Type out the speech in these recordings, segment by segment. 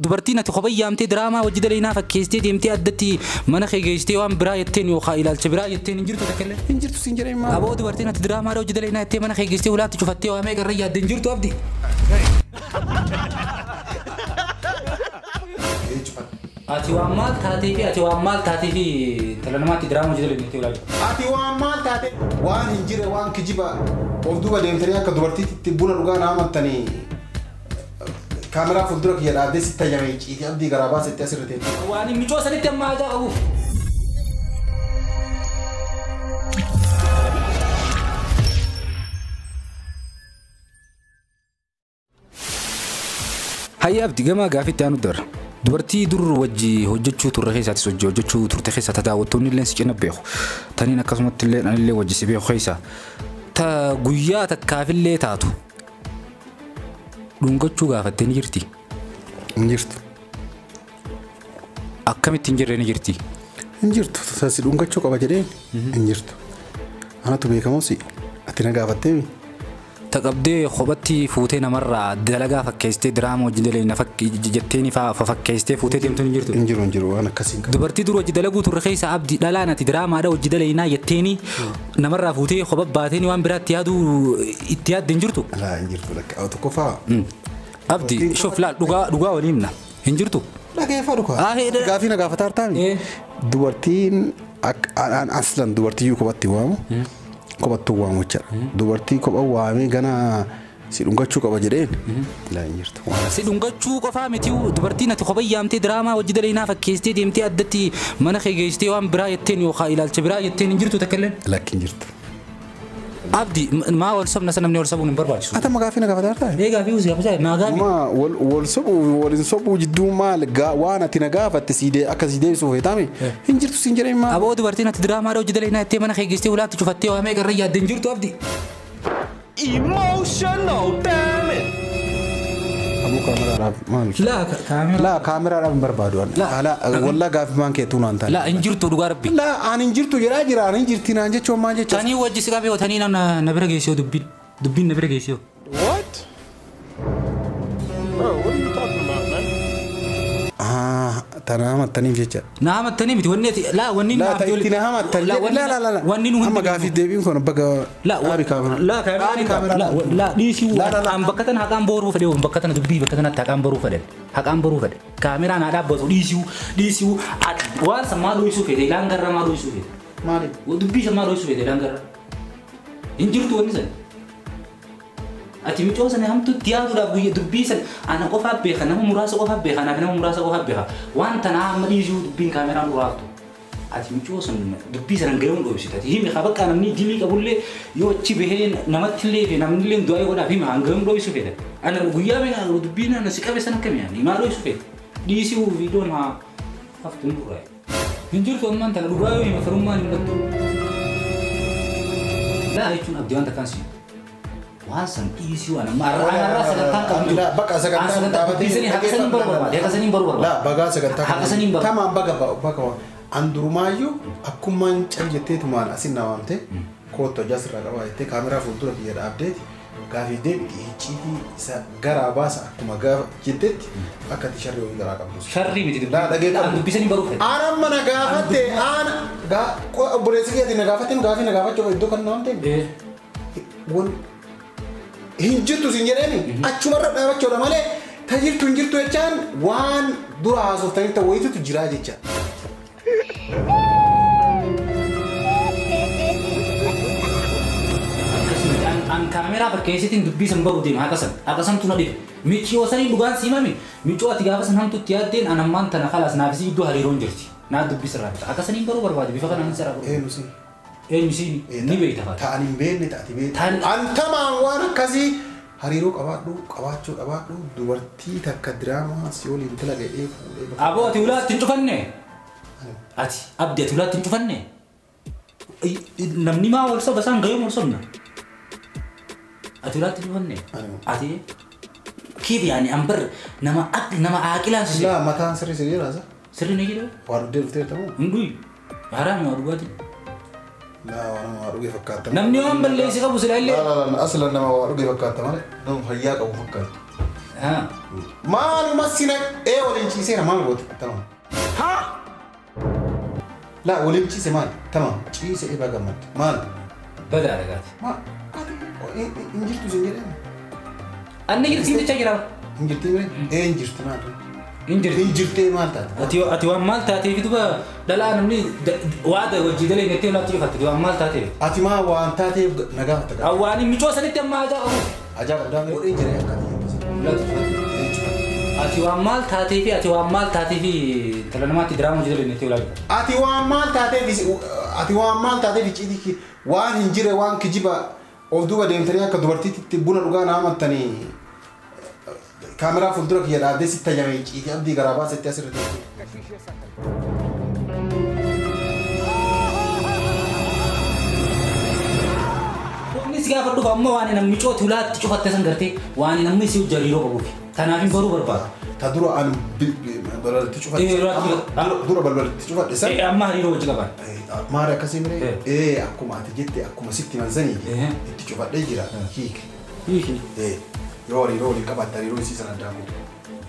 Dubartiin ati kophee yaamtee diraamaa hojii dalaginaa fakkeessitee deemtee addatti mana kee geessitee waan biraa jetteen yookaan ilaalcha biraa jetteen hin jirtu takka illee. Hin jirtu siin jedhee maal? Aboo dubartiin ati diraamaa hojii dalaginaa jettee mana kee geessitee ulaatti cufattee waa meeqa irra yaadde hin jirtu abdi. Ati waan maal taatee fi ati waan maal taatee fi intala namaatti diraamaa hojii dalaginaa jettee ulaa. Ati waan maal taate waan hin jirre waan kijiba of duuba deemtanii akka dubartiitti buna dhugaa naa amattanii kaameraa fuuldura kiyya dhaabdee sitti tayyame icciitii abdii garaa baasetti asirra teetti. Waan micoo sanitti amma haajaa qabu. Hayya abdi gama gaafitti aanu dara. Dubartii dur wajji hojjechuu turre keessaatis hojii hojjechuu turte keessa daawwattoonni illee si cina beeku. Taniin akkasumatti illee anillee wajji si beeku keessa. Ta guyyaa takkaafillee taatu. Dhungachuu gaafattee ni jirti. Hin jirtu. Akkamitti hin jirre ni jirti? Hin jirtu. Si dhungachuu qaba jedheen hin jirtu. Anatu beekamus ati na gaafattee mi? Ta qabdee kophatti fuutee namarraa dalagaa fakkeessitee diraamaa hojii dalaginaa jetteeni fakkeessitee fuutee deemtu hin jirtu. Hin jiru hin jiru waan akkasii hin qabu. Dubartii dur hojii dalaguu turre keessa abdi dhalaan ati diraamaadha hojii dalaginaa jetteeni namarraa fuutee kopha baateeni waan biraatti yaaduu itti yaadde hin jirtu. Laa hin jirtu lakka tokkoffaa. Abdi shuf laal dhugaa dhugaa waliin himna hin jirtu. Dhageeffadhu kaa. Gaafii na gaafataa jirtaami. Dubartiin aslan dubartii kophatti waamu. Kophattuu waamu jechaadha. Dubartii kopha waamee gana si dhungachuu qaba jedheen laa hin jirtu. Si dhungachuu qofaa miti dubartiin ati kophee yaamtee diraamaa hojii dalaginaa fakkeessitee deemtee addatti mana kee geessitee waan biraa jetteen yookaan ilaalcha biraa jetteen hin jirtu takka illee. Lakki hin jirtu. Abdi maa wal sobna sana namni wal sobuun hin barbaachisu. Ati amma gaafii na gaafataa jirtaa? Ee gaafii usi gaafachaa naa gaafii. Maa wal sobuu wal hin sobuu jidduu maal waan ati na gaafatte si akka si deebisuuf feetame hin jirtu siin jedhee maal? Aboo dubartiin ati diraamaa hojii dalaginaa jettee mana kee geessitee ulaatti cufattee waa meeqa irra yaadde hin jirtu abdi. Emotional damage. Aboo kaameraadhaaf maal? Laa kaameraa. Laa kaameraadhaaf hin barbaadu. Laa wallaa gaafii maan keetuu naan taane. Laa hin jirtu dhugaa rabbi. Laa ani hin jirtu jedhaa jira ani hin jirti naan jechuun maal jecha. Tanii wajji si qabee tanii na bira geessee dubbiin dubbiin na bira geessee. What? Bro, what are you talking about, man? Tana hamattaniif jecha. Na hamattanii miti wanni ati laa wanni Laa itti na hamattan laa laa laa. Wanni nu Amma gaafii deebiin kun bakka Laa dhaabi kaameraa. laa kaameraa laa laa dhiisii an bakka tana haqaan boruu fedhe bakka tana dubbii bakka tanatti haqaan boruu fedhe haqaan boruu fedhe kaameraan haa dhaabbatu dhiisii dhiisii waan san maal dho'isuu fedhe ilaan garra maal dho'isuu fedhe. Maali? Dubbii san maal dho'isuu fedhe ilaan garra. Hin jirtu wanni san. Ati micoo sana hamtuutti yaaduudhaaf guyyaa dubbii sana ana qofaaf beeka nama muraasa qofaaf beeka anaaf nama muraasa qofaaf beeka waan tanaa amma dhiisuu dubbiin kaameraan duraaftu. Ati micoo sana dubbii sana gahuun dhoobsite ati himi haa bakka namni dilii qabullee yoo achi bahee namatti illee fi namni illee du'aa godhaaf hima hangam dhoobsuu fedha. Ana guyyaa meeqa dubbiin ana si qabe sana akkami yaani maa dhoobsuu fedha. Dhiisuu viidiyoon haa haftuun duraa. Hin jirtu ammaan tana dhugaa yoo hima firummaan hin dhabdu. Laa jechuun abdii waan takkaan si. Waan san dhiisuu ana marraa sagantaa qabdu. Laa bakka sagantaa dhaabatee haqa saniin baruu barbaade haqa saniin baruu barbaade. Laa bagaa sagantaa Haqa saniin baruu. Tamaan baga baga an durumaayyuu akkumaan cal jetteetumaan asin na waamte koottu hojjaa sirraa qabaa jettee kaameraa fuuldura kiyya dhaabdeeti gaafii deebi'ee icciitii isa garaa baasa akkuma gaafa jettetti akka ati sharrii wayii garaa qabdu. Sharrii miti Laa dhagee qabdu. dubbii saniin baruu fedha. Aan amma na gaafatte aan obboleessi keetii na gaafatte gaafii na gaafachuu iddoo kan na waamte. Wan hin jirtu siin jedheeni achumarra dhaabachuudha malee ta jirtu hin jirtu jechaan waan dura haasoftanii ta'u wayitutu jiraa jecha. An kaameraa fakkeessitiin dubbii san baruu deema haqa san haqa santu na dhibe miciyoo saniin dhugaan siimame micoo ati gaafa san hamtutti yaaddeen an ammaan tana khalaas naaf isii iddoo hariiroon jirti naa dubbii sirraa bita haqa saniin baruu barbaade bifa kanaan sirraa baruu. Eenyu siin? Eenyu siin ni beekta faata. Ta'an hin beekne ta'ati beekta. An tamaan waan akkasii hariiroo qabaadhu qabaachuu qabaadhu dubartii takka diraamaa si waliin dalaga fuudhee. Aboo ati ulaatti hin cufanne? Ati abdi ati ulaatti hin cufanne? Namni maa wal soba isaan gahee wal sobna? Ati ulaatti hin cufanne? Ati kiif yaani an bar nama nama aaqilaan si. Laa mataan sirrii sirrii jiraasa. Sirrii ni jedhu? Waa dhuddee dhuftee ta'uu? Hin dhuyi. Haaraami waa dhugaatii. Laa waan nama waa dhugee fakkaata. Namni waan balleessi qabu sila illee. Laa laa aslan nama waa dhugee fakkaata malee nama fayyaa qabu fakkaata. Maaluma sina ee waliin Waliin ciiseera maal goote? Tamam. Laa waliin ciise maal? Tamam. Ciise eebaa gammadde. Maal? Badaa dhagaati. Maal? Ati hin jirtu sin jedhame. Anni jirti jechaa jira. Hin jirti mire? Ee hin jirti maal? Hin jirti. Hin jirtee maal taate? Ati waan maal taateef duba dhalaa namni waada hojii dalee nettee laatti cufatte waan maal taateef. Ati maa waan taateef na gaafatta gaafa. Waan micoo sanitti amma ajaa qabu. Ajaa qabdaa mire? Godhee jira akka ati Laatti cufatte. Ati waan maal taateef ati waan maal taateef intala namaatti diraamaa hojii dalee nettee laatti. Ati waan maal taateef ati waan maal taateef icciitii waan hin jirre waan kijiba of duuba deemtanii akka dubartiitti buna dhugaa na amattanii kaameraa fuuldura kiyya dhaabdee sitti tajame icciitii abdii garaa baasetti asirratti. Inni si gaafa dhufa ammoo waan namni cooti ulaatti cufatte san gartee waan namni si hojjariiroo qabuuf. Kanaaf hin baruu barbaadu. Ta dura an balbalatti cufadhe. Dura balbalatti cufadhe san. Amma hariiroo hojii qaban. Maari akkasii miree? Ee akkuma ati jette akkuma sitti mansanii itti cufadhee jira hiike. Hiiki. Yoo hariiroo waliin qabaatte hariiroo isii sana addaan kutu.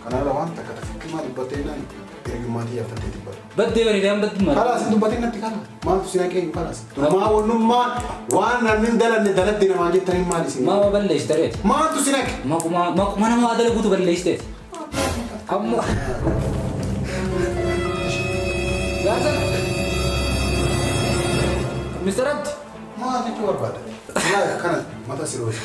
Kanaaf waan takka tafikkimaa dubbattee naan hiriyummaatii yaaftattee dubbata. Baddee bareedaan baddummaa. Kalaas hin dubbatin natti kana. Maaltu si naqee kalaas. Maa wannummaa waan namni hin dalanne dalatti namaa jettanii maal isin? Maa balleessiteeti. Maaltu si naqe? Maquma nama waa dalaguutu balleessiteeti. Amma. Gaazan. Mr. Abdi. Maal jechuu barbaada? Laa kana mata siroosi.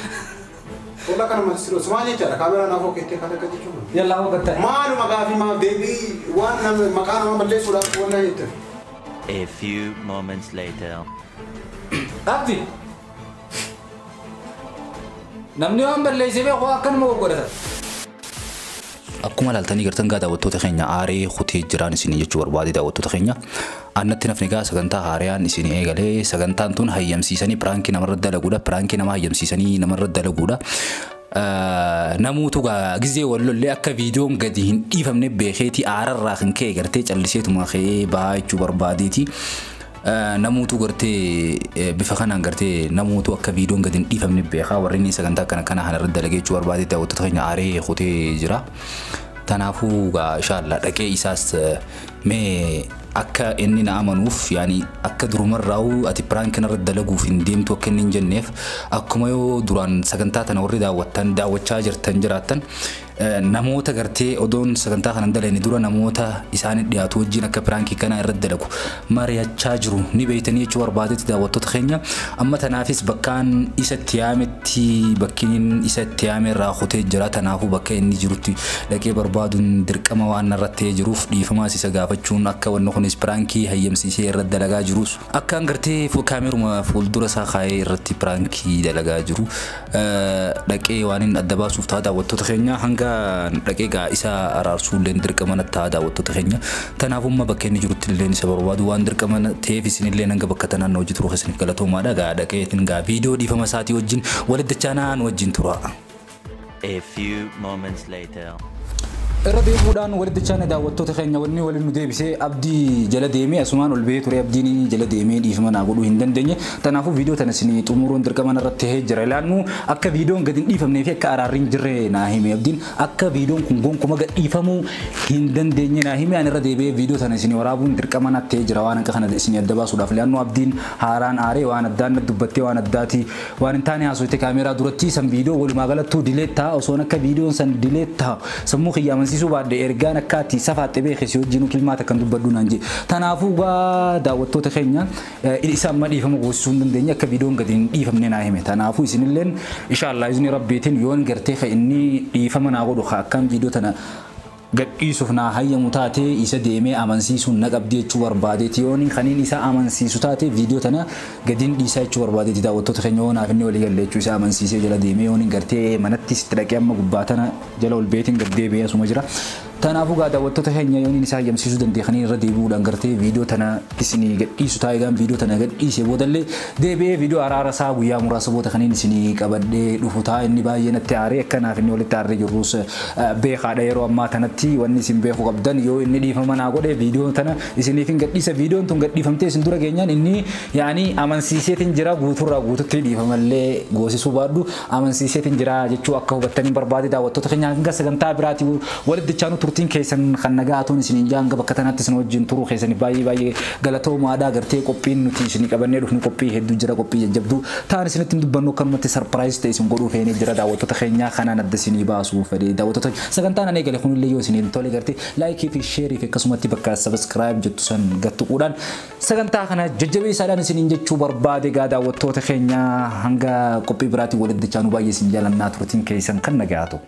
Tola kana mata siroosi. Maal jechaadha? Kaameraa naaf okeettee kan akka jechuudha. Yallaa hoggattaa. Maaluma gaafii maal deebii waan namni maqaa nama balleessuudhaaf waan jettan. A few moments later. Abdi. Namni waan balleessee beeku akkanuma goggodhata. Akkuma ilaaltanii gartan gaa daawwattoota keenya aaree kutee jiraan isinii jechuu barbaade daawwattoota keenya. Annatti nafni gaa sagantaa haaraan isinii eegalee sagantaan tun hayyamsiisanii piraankii namarra dalaguudha. Piraankii nama hayyamsiisanii namarra dalaguudha. Namoota gaa gizee wal lollee akka viidiyoon gadi hin dhiifamne beekeetii aararraa kan ka'e gartee calliseetuma ka'ee bahaa jechuu barbaadeeti. Namoota gartee bifa kanaan gartee namoota akka viidiyoon gadi hin dhiifamne beekaa warri inni sagantaa kana kana irra dalagee jechuu barbaade daawwattoota keenya aaree kutee jira. Kanaafuu gaa inshaAllah dhaqee isaas mee akka inni na amanuuf yaani akka durumarraa'u ati piraankii irra dalaguuf hin deemtu akka inni hin jenneef akkuma yoo duraan sagantaa tana warri daawwattan daawwachaa jirtan jiraattan namoota gartee odoon sagantaa kana dalagni dura namoota isaanii dhiyaatu wajjin akka piraankii kana irra dalagu mari'achaa jiru ni beeytanii jechuu barbaadetti daawwattoota keenya. Amma tanaafis bakkaan isatti yaametti bakkiin isatti yaame irraa kutee jira. Tanaafuu bakka inni jirutti dhaqee barbaaduun dirqama waan irratti jiruuf dhiifamaas isa gaafachuun akka wanni kunis piraankii hayyamsiisee irra dalagaa jirus akkaan gartee kaameruma fuuldura isaa kaayee irratti piraankii dalagaa jiru dhaqee waan inni adda baasuuf ta'a daawwattoota keenya. Hanga dhaqee gaa isa araarsuu illee dirqama natti ta'a daawwattoota keenya. Tanaafummaa bakka inni jirutti illee isa barbaadu waan dirqama ta'eef isinillee hanga bakka tanaan hojii turu keessaniif galatoomaadha. Gaa dhaqeetiin gaa viidiyoo dhiifama isaatii wajjin walitti dachaanaan wajjin tura. A few moments later. Irra deemuudhaan walitti dachaane daawwattoota keenya wanni waliin nu deebisee abdii jala deemee asumaan ol bahee ture abdiin jala deemee dhiifama naa godhuu hin dandeenye. Kanaafuu viidiyoo tana isinii xumuruun dirqama narratti ta'ee jira. Ilaannu akka viidiyoon gadi hin dhiifamnee fi akka araarri hin jirre naa hime abdiin akka viidiyoon kun gonkumaa gad dhiifamuu hin dandeenye naa hime. Ani irra deebi'ee viidiyoo tana isinii waraabuun dirqama natti ta'ee jira waan akka kana isinii adda baasuudhaaf. Ilaannu abdiin haaraan aaree waan addaan dubbattee waan addaati waan hin taane haasofte kaameeraa duratti san viidiyoo walumaa galattuu dileet ta'a osoon akka viidiyoon san dileet ta'a sammuu kiyya amansiisuu baadde ergaan akka ati safaatte beekesi wajjin kilmaata kan dubbadhu naan jedhe. Kanaafuu gaa daawwattoota keenya isa amma dhiifama goosisuu hin dandeenye akka viidiyoon gadi hin dhiifamne naa hime. Kanaafuu isinilleen inshaAllah izni rabbiitiin yoon gartee ka inni dhiifama naa godhu akkam viidiyoo tana gadhiisuuf naa hayyamu taate isa deemee amansiisuun na qabdi jechuu barbaadeeti. Yoon kaniin isa amansiisu taate viidiyoo tana gadiin dhiisaa jechuu barbaadeeti daawwattoota keenya yoonaaf inni walii galle jechuu isa amansiisee jala deemee yoon gartee manatti sitti dhaqee amma gubbaa tana jala ol beetiin gad deebi'ee asuma jira. Kanaafuu gaa daawwattoota keenya yoon isa hayyamsiisuu danda'e kaniin irra deebi'uudhaan gartee viidiyoo tana isinii gadhiisu taa'ee gaan viidiyoo tana gadhiisee boodallee deebi'ee viidiyoo araara isaa guyyaa muraasa booda kaniin isinii qabadhee dhufu ta'a. Inni baay'ee natti aaree akkanaaf inni walitti aarree jirrus beekaadha yeroo ammaa tanatti wanni isin beekuu qabdan yoo inni dhiifama naa godhe viidiyoo tana isiniif hin gadhiisa. Viidiyoon tun gadhiifamtee isin dura geenyaan inni yaani amansiiseetiin jira guuturraa guututti dhiifamallee goosisuu baadhu amansiiseetiin jira jechuu akka hubattanii barbaade daawwattoota keenya hanga sagantaa biraatii walitti dachaanuu turte. Turtiin keessan kan nagaa tuun isiniin jaan bakka tanatti isin wajjin turuu keessanii baay'ee baay'ee galatoomaadha. Gartee qophiin nuti isinii qabannee dhufnu qophii hedduu jira, qophii jajjabduu ta'an isinitti hin dubbannu, akkanumatti surprise ta'e isin godhuu feenee jira. Daawwattoota keenyaa kanaan adda isinii baasuu fedhe. Daawwattoota, sagantaan ani eegale kunillee yoo isiniin tole, gartee like fi share fi akkasumatti bakka subscribe jettu san gattuquudhaan sagantaa kana jajjabeessaadhaan isiniin jechuu barbaade. Gaa daawwattoota keenya, hanga qophii biraatiin walitti dachaanuu baay'ee isin jaalannaa, turtiin keessan kan nagaatu.